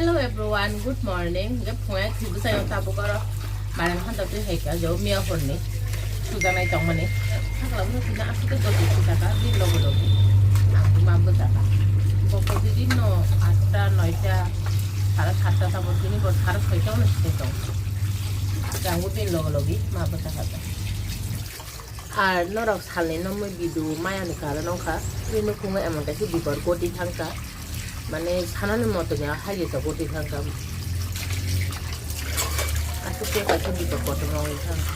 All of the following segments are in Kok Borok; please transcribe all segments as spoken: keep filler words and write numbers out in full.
Hello everyone, good morning. Ge phungai thwi bwsai tabuk oro barang handa twi hai ka jo miya horni sujanai tongmani. Sakla bwsa thina aswk khe doti thwi saka bini logo logi. Ang ma bwsa ka. Bokol di din no atta noita sara satta tabuk tini bo sara soita no site tong. Ang bo bini logo logi ma bwsa ka. Ar norok salni nokmwi bidu mayani karon wngkha, twi nukhungo emon kaisa bipor goti thangkha, mane sanani moto ya haile to goti thangkha. Aswk khe kaisa bipor kotorma wngwi thangkha.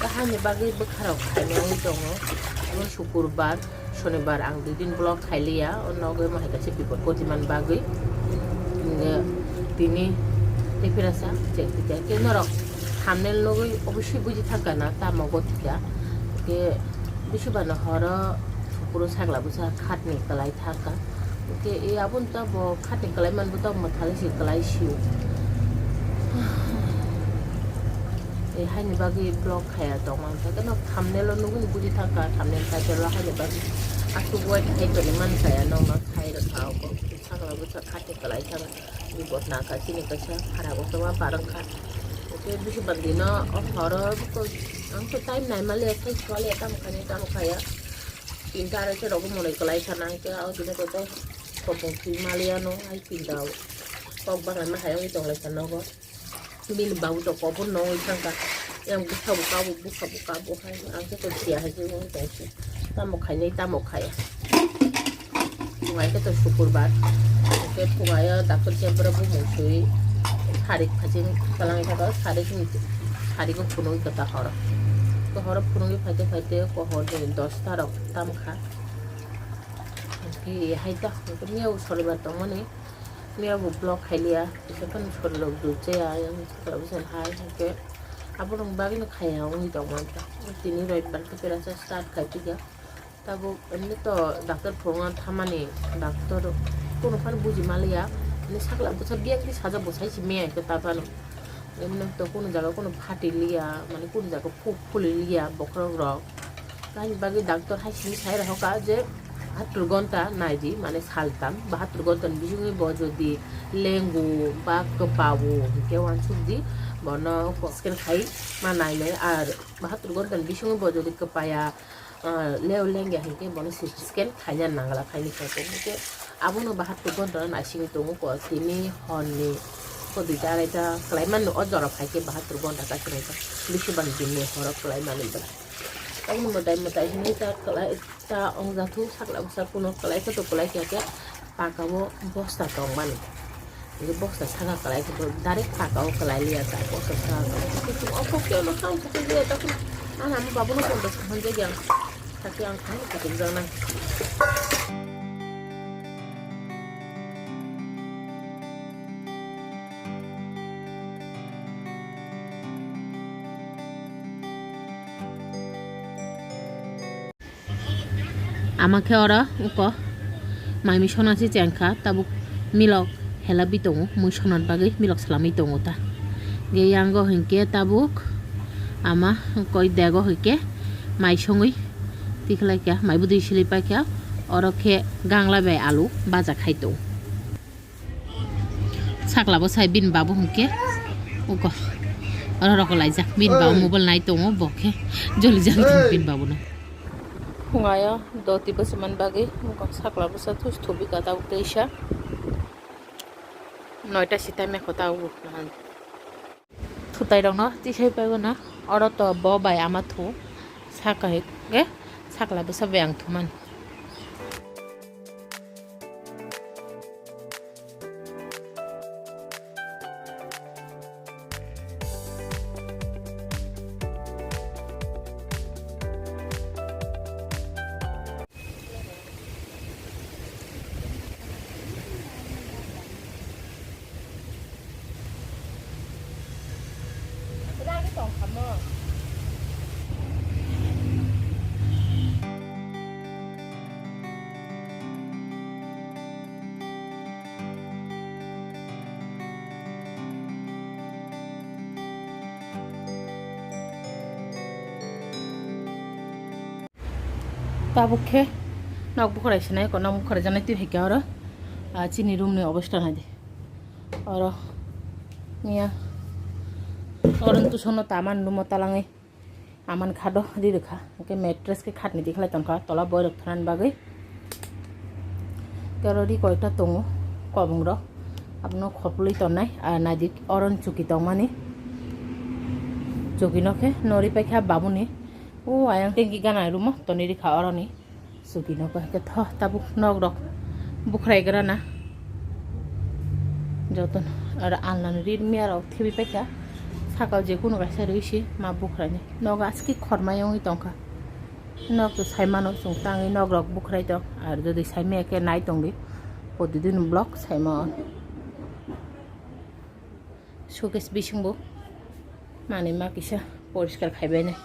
Tei haini bagwi bwkharok khaina wngwi tongo, omo sukurbar, sonibar ang dui din vlog khailiya, o nogo omo hai kaisa bipor goti man bagwi. Tini tei phirasa check tei norok thumbnail nugwi obosui buji thangkha na tamo goti kha. Hwnkhe bisi bano horo sukuro sakla bwsa khatni kwlai thangkha. Hwnkhe e aboni tamo khatni kwlai manbo tamo mwthali se kwlai sio. E haini bagwi vlog khaya tongmani khe no thumbnail o nugwi buji thangkha, thumbnail title o haini bagwi aswk wait khai tongwi mankha ya nokno khai rwkha obo sakla bwsa khatni kwlai thangkha. Bipot nangkha chini kaisa khara kotorma barwngkha. Hwnkhe bisi bandi no o horo ang khe time nai maliya, sai sua liya, tamo khainai tamo khaya. Tinta arai se rogo monoi kwlai sana hwnkhe o tini kotor kopong twi maliya no ai tinta o kok banglaima hai wngwi tonglaikha nogo. Bini babu to kopor nongwi thangkha. Yang bwkha bo kabo, bwkha bo kabo hai. Ang khe to siya hai se wngwi tongse. Tamo khainai, tamo khaya. Phungai khe to sukurbar. Hwnkhe phungaio doctor chembro bumung sui. Sarik phaiching kwlangwi thangkha. Sarik ni, sarik o phunugwi kwta horo. Horo phunugwi phaite phaite ko hor ni dosta rok tamkha. Hwnkhe hai ta. Hwnkhe miyao sonibar tongmani. Miya bo vlog khailiya, kisa phano sori rok dul chaya, yang sakla bwsa hai, hwnkhe abo rok bagwi no khaya wngwi tong manta. Tini roibar khe pera sa start khai tongya. Tabuk emni to doctor phurungna thamani, doctor kunu phano buji maliya, ni sakla bwsa biyang khe sajak bo sai si miya khe ta phano. Emni to kunu jaga kunu phati liya, mane kunu jaga phu-, phuli liya bokhorok rok. Tamni bagwi doctor hai simi sai rokha je bahatur gonta nai di, mane saltam, bahatur gonta ni bisingwi bo jodi lengu ba kwpao hinkhe uansuk di, bono scan khai ma nai nai. Ar bahatur gonta ni bisingwi bo jodi kwpaya, ah, leo lengya hinkhe bono C T scan khaina nangla khaini khe hinkhe abono bahatur gonta no naisingwi tongo ko tini hor ni ko duita arai ta kwlai mani o jora phai khe bahatur gonta kaisa naikha bisi bang din ni horo kwlai mani bwla. Tamni mwtai mwtai hinwi ta kwlai ta ongjathuk sakla bwsa kuno kwlai khe to kwlai khe khe paka o bosta tongmani. Hwnkhe bosta saka kwlai khe to direct paka o kwlai liya ta bosta saka kwlai khe to o kok khe no kang khe liya ta kuno. Ana mo babu no phone to sahan je yang. Sakhe ang thang kutung jang nang. Ama khe oro uko mai mui sona se chengkha, tabuk milok hela bi tongo, mui sona bagwi milok swlamwi tongo ta. Ge yango hinkhe tabuk ama koi dego hinkhe mai songwi tikhlai kha, mai bwdwi sili paikha, oro khe gangla bai alu baja khai tongo. Sakla bo sai bini babu hwnkhe uko oro rok laijak bini babu mobile nai tongo bo khe joli jali tongo bini babu no. Phungayo doti bwswk man bagwi uko sakla bwsa thus thubi ka tabuk teisa noita sita mekho tabuk. Thutai rokno tisai paibo na oro to bo bai ama thu saka hwnkhe sakla bwsa bai ang thumani. Tabuk khe nok bukhwrai sinai ko, nok bukhwrai janai twi hai khe oro, ah, chini room ni obostha nai di. Oro niya, oro tusukno taman lumo talangwi aman khado ri rwkha. Hwnkhe mattress khe khatni dikhlai tongkha tola boirok thanani bagwi. Hwnkhe oro ri koita tongo kobongrok, abono khopulwi tonnai. Ar naidi oro chuki tongmani, chukino khe nori paikha babuni. O ayang tengki gana rumo tonwi rikha oroni. Sugi nogo hake tho tabuk nok rok bukhrai gra na. Joto no aro alna ni rit miya rok thibi paikha. Sakal je kunu kaisa rwi si ma bukhrai ni nogo aski khormai wngwi tongkha. Nok to sai mano chwng tangwi nok rok bukhrai tong ar jodi sai maya khe nai tongdi. Poti dini block sai ma on. Showcase bising bo manwi ma kisa poriskar khai bai nai.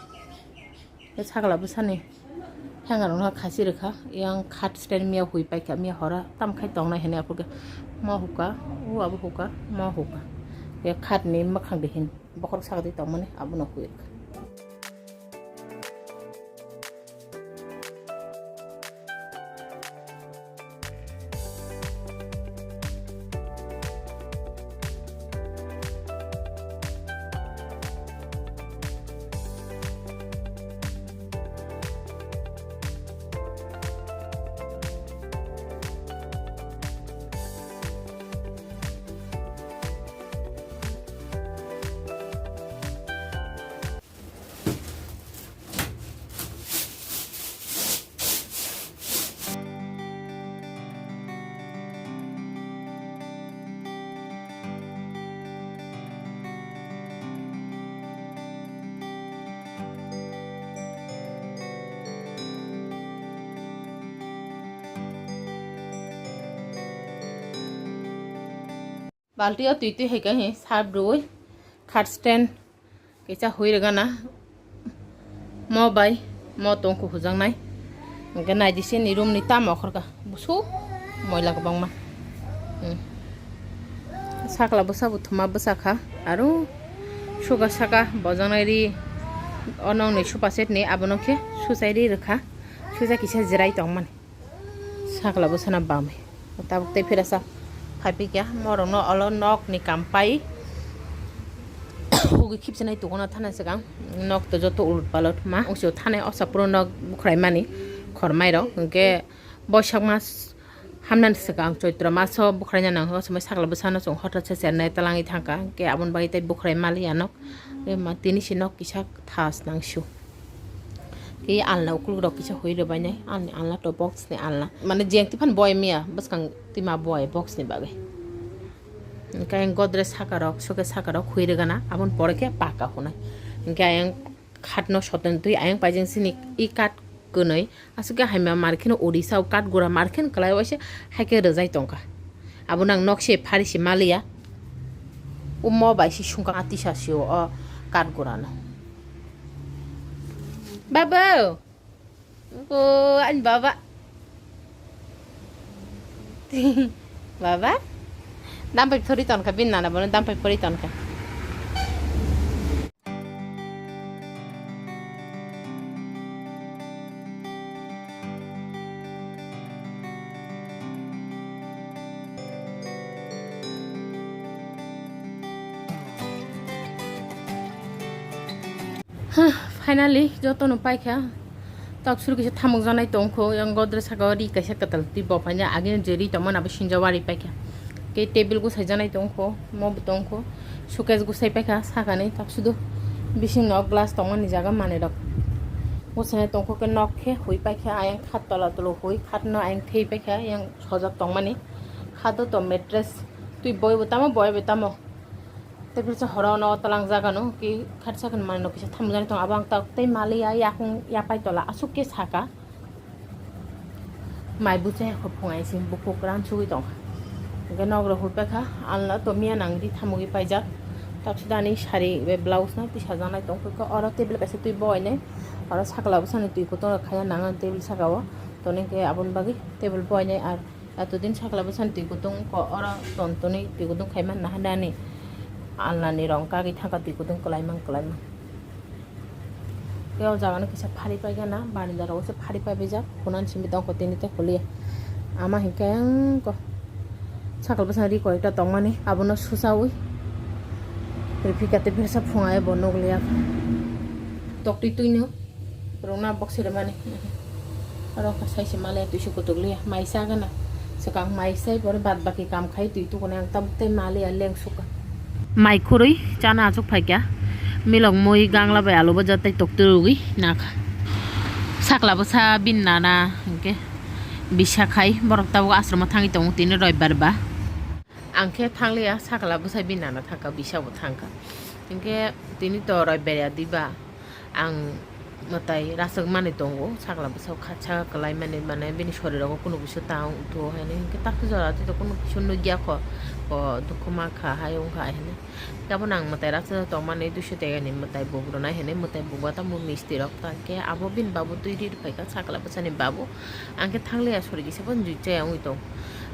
Sakla bwsani thenga rokno khasi rwkha, yang khat stand miya hui paikha, miya hora tam khai tongnai hinwi aphuru khe ma hukha, o abo hukha, ma hukha. Khe khatni mwkhang de hin bokhorok sakdwi tongmani abono hui rwkha. Balti o twi twi hai khe sap rwui khat stand kisa hui rwgana mo bai mo tongkhu hujaknai. Hwnkhe naidi sini room ni tamo okhorkha busuk moila kwbangma. Hmm. Sakla bwsa bo thuma bwsa kha aro suga saka bojaknai ri onong ni sofa set ni abono khe suchai ri rwkha suja kisa jirai tongmani. Sakla bwsana bamwi tabuk tei phirasa phaiphikya morokno olo nokni kam pai hugui khipchinai tukuna thana swkang nok to joto ulot palot ma wngsi thanai osa puro nok bukhraimani khormairok hwnkhe boisak mas hamnani swkang choitro maso bukhraina nangkha o somoi sakla bwsano chwng hothot se chennai twlangwi thangkha hwnkhe aboni bagwi tei bukhrai maliya nok tini se nok kisa thas nangsu. Tei alna ukuluk rok kisa hui rwbainai, ani alna to box ni alna. Mane jeng tiphano boi miya, bwskang tima boi box ni bagwi. Hwnkhe ayang godrej saka rok, suke saka rok hui rwgana, aboni pore khe paka hunai. Hwnkhe ayang khat no soton twi ayang paijeng sini i kat kwnwi, aswk khe haima mar kheno uri sa o kat gura mar kheno kwlai waisa hai khe rwjai tongkha. Abono ang nok se phari se maliya. Omo bai se sungkha atisa se o kat gura no. Babo! O, ani baba. Baba? Dampai phori tonkha, bini nana bono dampai phori tonkha. Huh, finally, jotono paikha. Taksuru kisa thamuk janai tongkho, yang godrej saka o ri kaisa kwtal twi bo phaina, agini je ri tongmani abo sinjawari paikha. Kei table gusai janai tongkho, mo bo tongkho, suitcase gusai paikha sakani, taksudu bising no glass tongmani jaga manwi rok. Gusai tongkho khe nok khe hui paikha, ayang khat tola tolo hui, khat no ayang thei paikha, yang sojak tongmani. Khat o to mattress, twi boi bo tamo, boi bo tamo. Tei phirsa horo no tlangjak ano ki khatsa khe manwi no kisa thamjani tongo. Abo ang tok tei maliya yakung yapai tola aswk khe saka. Mai buchai kho phungai sing bukhuk ran sugui tongkha. Hwnkhe nok rok hupekha alna to miya nangri thamugwi paijak. Taksudani sari bai blouse no tisajaknai tongkha oro table kaisa twi boinai. Oro sakla bwsani twi kutung rok khaiya nangan table saka o. Toni hwnkhe aboni bagwi table boinai ar. Atudin sakla bwsani twi kutung ko oro ton toni twi kutung khaima naharnani alnani rong kagwi thangkha twi kutung kwlaimang kwlaimang. Tei o jagano kisa phari paigana, baranda rogo se phari paibaijak, hunan simi tongkho tini tei holiya. Ama hinkhe ang ko Sakal bwsa ri koyekta tongmani, abono susawi. Rifika tei bersa phunga ebo nukliya. Toktwi twino rwna boksirmani. Aro kha saisi maliya, twi se kutuk liya. Mai sa gana. Swkang mai sai pore bad baki kam khai twi tukuna ang tabuk tei maliya leng suka. Mai khurui chana achuk phaikha. Milok mui gangla bai alu baja tei toktwi rwgwi nakha. Sakla bwsa bini nana hinkhe bisa khai borok tabuk asromo thangwi tongo tini roibar ba. Ang khe thangliya, sakla bwsa bini nana thangkha, bisa bo thangkha. Hinkhe tini to roibar ya diba, ang mwtai rachwk mani tongo, sakla bwsa khatsa kwlai mani, mane bini sorirogo kunu kisa tang utho haino, hinkhe tak jora tito kunu kisa nukya kho, o dukhu mankha hai wngkha haino. Tabukno ang mwtai rachwk tongmani duiso tegani mwtai buk rwnai haino, mwtai buk ba tamo misti rok tangkhe abo bini babu twi ri rwphaikha, sakla bwsani babu. Ang khe thangliya sori kisa bo jui chaya wngwi tong.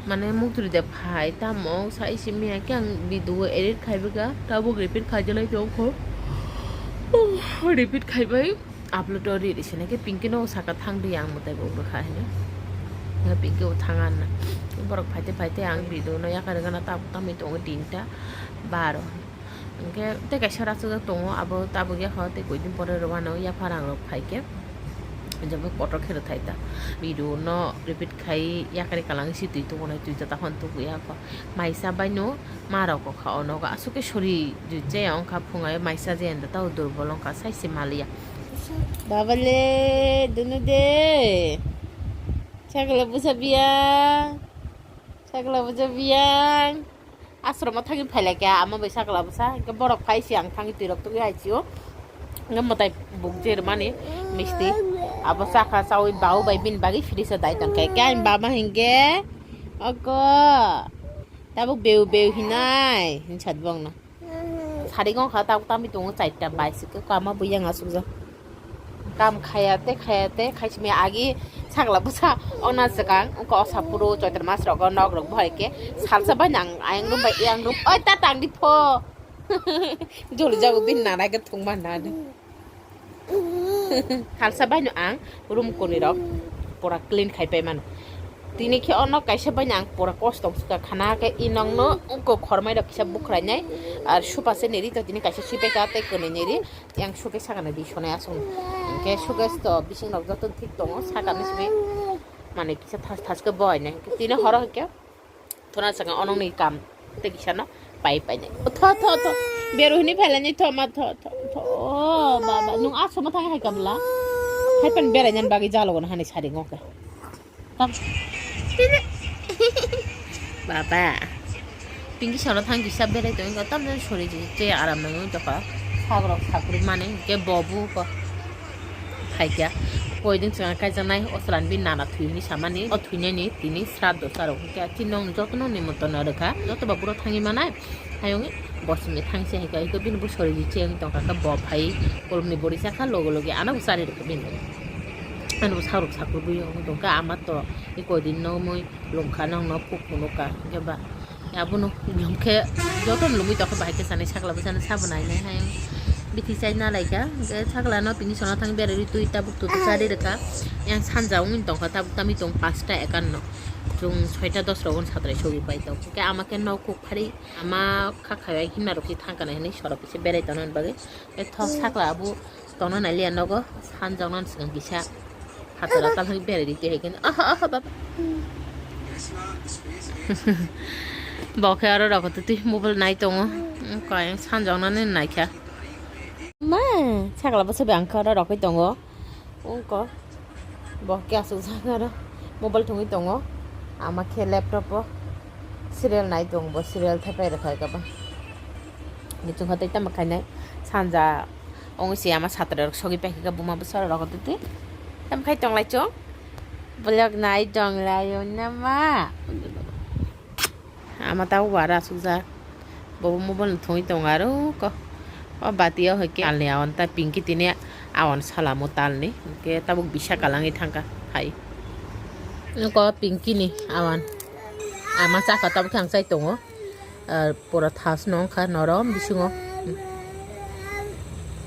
Mane mukduri de phai tamo sa isi miya khe ang video edit khai bwkha, tabuk repeat khaijaknai tong kho. Repeat khaibai upload o ri ri sene khe Pinky no saka thang di ang mwtai bo bwkha hino. Nga Pinky bo thang anna. Borok phaite phaite ang video no yakarwi gana tabuk tamwi tongo tinta baro. Hingke tei kaisa rachajak tongo, abo tabuk ya kho, tei koidin pore rwano yapharang rok phaikhe, jabo kotor khe rwthai ta. Video no repeat khai yakarwi kalang si twi tukunai, twi ta tahon tukuya kho. Maisa baino ma rok kha o nogo, aswk khe sori jui chaya wngkha phungai maisa jayanda tao durbol wngkha, sai se maliya. Baba le, dunu de. Sakla bwsa biyang. Sakla bwsa biyang. Asromo thangwi phailai kha, ama bai sakla bwsa, hingke borok phai si ang thangwi twirok tugwi hai sio. Hingke mwtai buk je rwmani misti, abo chakha chawi bau bai bini bagwi fridge o dai tongkha. Hingke ani baba hingke, oko, tabuk beu beu hinai, hin sat bongno. Sari gong kha, tabuk tamwi tongo chaita bai se, kama bui yang asukjak. Kam khaya te, khaya te, khaisimi agi sakla bwsa ona swkang, wngkha o sapuru choitra mas rogo nok rok bohai khe salsa bai nang ayang room bai yang room, oi ta tang di pho. Joli jago bin nana khe thung man na de. Salsa bai no ang room koni rok pura clean khai pai mano. Tini khe ono kaisa bai no ang pura kosto wngkha khana khe i nong no wngkha khormai rok kisa bukhrai nai ar supa se neri to tini kaisa sipai ka tei koni neri. Yang suke sakana di sonai aswk. Hingke suke to bising rok joto thik tongo, sakana simi mane kisa thas thas ke boy nai. Tini horo hingke thona saka onong ni kam te kisa no pai pai nai. Tho, tho, tho. Beru hini phailani tho ma tho, tho, tho. O baba, nung aswk ma thang hai kabla. Hai pan berai nani bagwi jalo gono hani sari ngoke. Tam. Baba. Pinky sano thang kisa berai tong, tam jani sori je, je aram nang tong kha. Sagrok sakri mani, ke bobu ko. Phaikya. Koiding chwng kaijaknai, o chwlan bi nana thwini samani, o thwinani tini sraddho saro. Kya chinong jotono nimantron rwkha. Joto ba buro thangwi manai. Hayung bosongni thangse hai kha, iko bini bo sori je, cheng tong kha, bo phai, kolomni bori chakha, logo logi ano bo chari rwkha bini. Ano bo sagrok sakri bui tong kha, ama to. Iko din no mui lungkha nang no kuk phunuk ka hingke ba abono hingke joto no lumui tokha bahai khe sanai sakla bwsano sabo nai nai hai bithi chai na lai kha hingke sakla no tini sona thang berari twi tabuk twi chari rwkha yang sanja wngwi tongkha tabuk tamwi tong pasta ekanno chwng soita dos rogo satrai sogwi pai tong hingke ama khe nok kuk phari ama kha khaibai himna rok se thang kana hinwi sorok kisa berai tongna bagwi. Ethok sakla abo tongna nai liya nogo sanjak nani swkang kisa phataro tal thang berai di twi hai khe. Aha, aha, baba. Bo khe aro rok twi mobile nai tongo. Koi sanjak nani nai kha. Ma, sakla bwsa bangkha aro rok tongo. Ungko. Bo khe aswk jak aro mobile thungwi tongo. Ama khe laptop o serial nai tongo, bo serial thepai rwkha khe ba. Ni chwngkha tei tamo khainai sanja ongwi se ama satra rok sogwi paikha buma bwsa rok twi tamo khai tonglai chwng. Vlog nai tonglaio nama. Ama tabuk wara asukjak. Bobo mobile no thungwi tongo aro ko. O bati o hwnkhe talni awan ta Pinky tini awan salamo talni. Hwnkhe tabuk bisa kalangwi thangkha hai. Ko Pinky ni awan. Ama chakha tabuk thang chai tongo. Ah, pura thas no wngkha norom bisingo.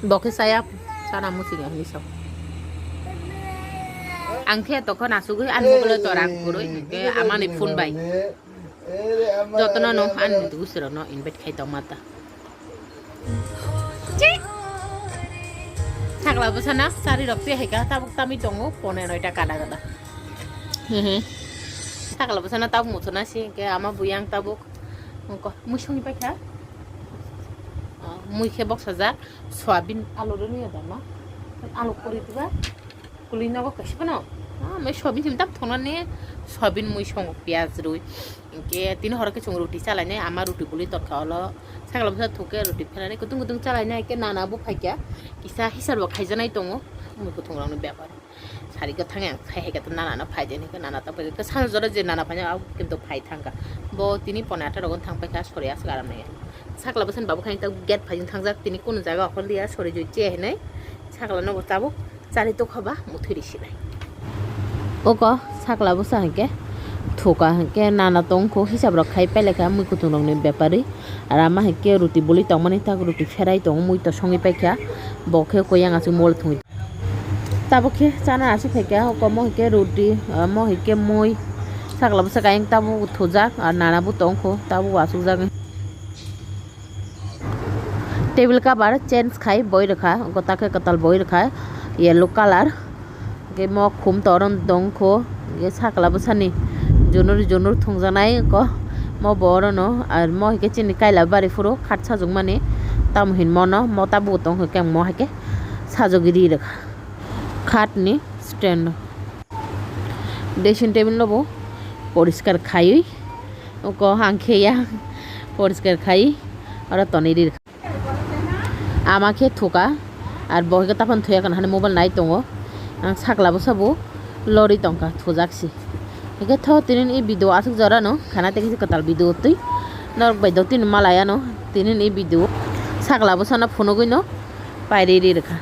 Bo khe chaya sana muchung ya hinwi sao. Ang khe tokon asugwi ani mobile o tora kwrwi hwnkhe amani phone bai. Jotono no ani dugusirokno invite khai tongma ta. Chik. Sakla bwsana chari rok twi hai kha tabuk tamwi tongo pone noita kada kada. Hehe. Sakla bwsana tabuk muchuna si ke ama buyang tabuk. Ongko mui songwi paikha. Ah, mui khe boksajak soyabin alu rwni ya dama. Alu kuri diba. Kuli nogo kaisa phano. Ah, mai soyabin sim tam thongnani soyabin mui songo piyaj rwi. Hinkhe tini horo khe chwng roti chalainai, ama roti buli torkha olo. Sakla bwsa thuke roti pherani kutung kutung chalainai, hinkhe nana bo phaikha. Kisa hisar bo khaijaknai tongo. Mui kuthung rokni bepar. Sari kwthang yang khai hai khe nana no phai de, hinkhe nana ta phai khe sal jora je nana phai, kintu phai thangkha. Bo tini pone atharo gon thang paikha, sori aswk aram nai. Sakla bwsani babu khai ta gate phai thangjak, tini kunu jaga okhor liya, sori jui che hinui. Sakla no bo tabuk. Chari tokha ba muthwi risi bai. Oko sakla bwsa hinkhe thuka hinkhe nana tongkho hisab rok khai pailai kha mui kutung rokni bepari. Ar ama hinkhe roti buli tongmani tak roti pherai tongo mui to songwi paikha. Bo khe oko yang aswk mol thungwi. Tabuk khe chana aswk phaikha oko mo hinkhe roti, ah, mo hinkhe mui. Sakla bwsa kayang tabuk thujak ar nana bo tongkho tabuk aswk jagwi. Table cover change khai boi rwkha, gota khe kwtal boi rwkha, yellow colour. Hwnkhe mo khum toron dongkho, hwnkhe sakla bwsani junur junur thungjaknai kho. Mo bo orono, ar mo hinkhe chini kaila bari phuru khat sajwkmani, tamo hinmano mo tabuk tongkha khe ang mo haikhe sajwgwi ri rwkha. Khatni stand o. Dressing table no bo poriskar khaiwi, oko hangkhe ya poriskar khaiwi oro tonwi ri rwkha. Ama khe thuka, ar bo khe taphano thuya kana hani mobile nai tongo. Ang sakla bwsa bo lorwi tongkha, thujak si. Hwnkhe tho tini ni video aswk jora no khana tei kisa kwtal video twi norok bai do tini malaya no tini ni video sakla bwsa no phunugwi no pairi ri rwkha.